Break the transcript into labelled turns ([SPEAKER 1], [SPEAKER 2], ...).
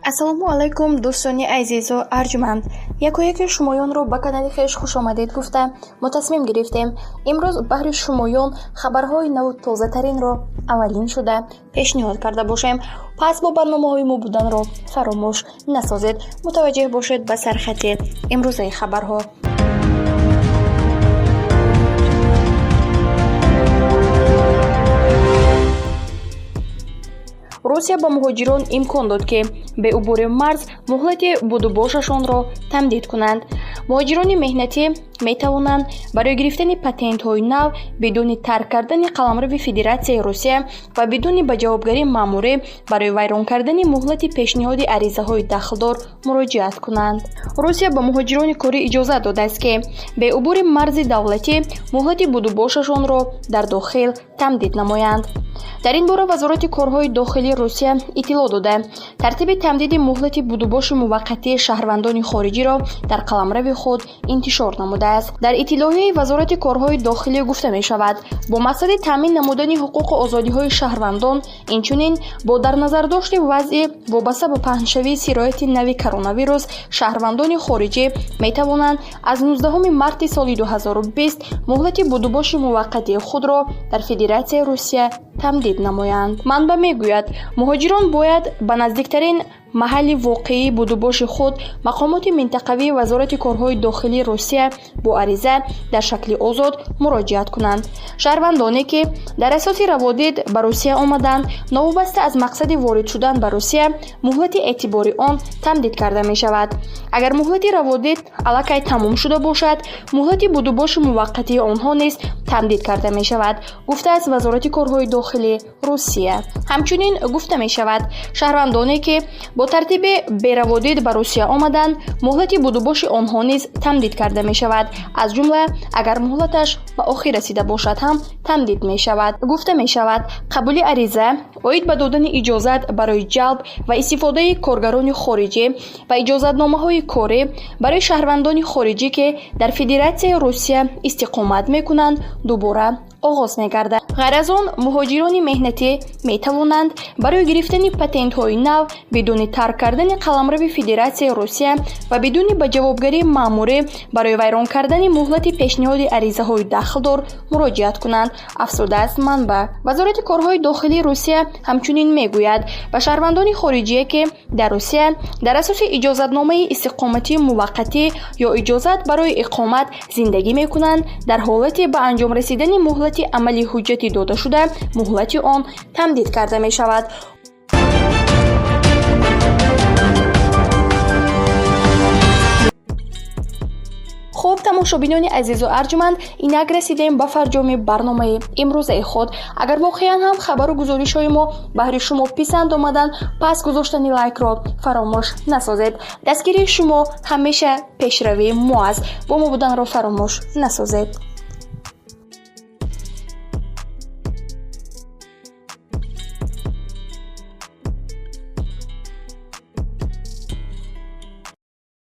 [SPEAKER 1] Ассалому алайкум, дӯстони азизу арҷманд. Якояки шумоёнро ба канали хеш хушомадед гуфта, мо тасмим гирифтем имрӯз баҳри шумоён хабарҳои наву тозатаринро аввалин шуда пешниҳод карда бошем. Пас бо барномаҳои мо буданро фаромӯш насозед. Мутаваҷҷеҳ бошед ба сархати имрӯзаи хабарҳо. Русия ба муҳоҷирон имкон дод, ки беубури марз муҳлати будубошашонро тамдид кунанд. Муҳоҷирони меҳнатӣ метавонанд барои гирифтани патентҳои нав бидуни тарк кардани қаламрави Федератсияи Русия ва бидуни ба ҷавобгарии маъмурӣ барои вайрон кардани муҳлати пешниҳоди аризаҳои дахлдор муроҷиат кунанд. Русия ба муҳоҷирони корӣ иҷозат додааст, ки беубури марзи давлатӣ муҳлати будубошашонро дар дохил тамдид намоянд. Дар ин бора Вазорати корҳои дохилии Русия иттилоъ дода, тартиби тамдиди муҳлати будубоши муваққатии шаҳрвандони хориҷиро дар қаламрави худ интишор намудааст. Дар иттилоияи Вазорати корҳои дохилӣ гуфта мешавад, бо мақсади таъмин намудани ҳуқуқу озодиҳои шаҳрвандон, инчунин бо дар назардошти вазъи вобаста ба паҳншавии сирояти нави коронавирус, шаҳрвандони хориҷӣ метавонанд аз 19 марти соли 2020 муҳлати будубоши муваққатии худро дар Федератсияи Русия тамдид намоянд. Манбаъ мегӯяд, муҳоҷирон бояд ба наздиктарин маҳалли воқеии будубоши худ, мақомоти минтақавии Вазорати корҳои дохилии Русия, бо ариза дар шакли озод муроҷиат кунанд. Шаҳрвандоне, ки дар асоси раводид ба Русия омаданд, новобаста аз мақсади ворид шудан ба Русия, муҳлати эътибори он тамдид карда мешавад. Агар муҳлати раводид аллакай тамом шуда бошад, муҳлати будубоши муваққатии онҳо низ тамдид карда мешавад, гуфтааст Вазорати корҳои дохилии Русия. Ҳамчунин гуфта мешавад, шаҳрвандоне, ки бо тартиби бераводид ба Русия омаданд, муҳлати будубоши онҳо низ тамдид карда мешавад, аз ҷумла агар муҳлаташ ба охир расида бошад ҳам тамдид мешавад. Гуфта мешавад, қабули ариза оид ба додани иҷозат барои ҷалб ва истифодаи коргарони хориҷӣ ва иҷозатномаҳои корӣ барои шаҳрвандони хориҷӣ, ки дар Федератсияи Русия истиқомат мекунанд, дубора оғоз мегардад. Ғайр аз он, муҳоҷирони меҳнатӣ метавонанд барои гирифтани патентҳои нав бидуни тарк кардани қаламрави Федератсияи Русия ва бидуни ба ҷавобгарии маъмурӣ барои вайрон кардани муҳлати пешниҳоди аризаҳои дахлдор муроҷиат кунанд, афзудааст манбаъ. Вазорати корҳои дохилии Русия ҳамчунин мегӯяд, ба шаҳрвандони хориҷие, ки дар Русия дар асоси иҷозатномаи истиқоматии муваққатӣ ё иҷозат барои иқомат зиндагӣ мекунанд, дар ҳолати ба анҷом расидани муҳлати амали ҳуҷҷати додашуда, муҳлати он тамдид карда мешавад. Хуб, тамошобинони азизу арҷманд, инак расидем ба фарҷоми барномаи имрӯзаи худ. Агар воқеан ҳам хабару гузоришҳои мо баҳри шумо писанд омаданд, пас гузоштани лайкро фаромӯш насозед. Дастгирии шумо ҳамеша пешравии мо аст. Бо мо буданро фаромӯш насозед.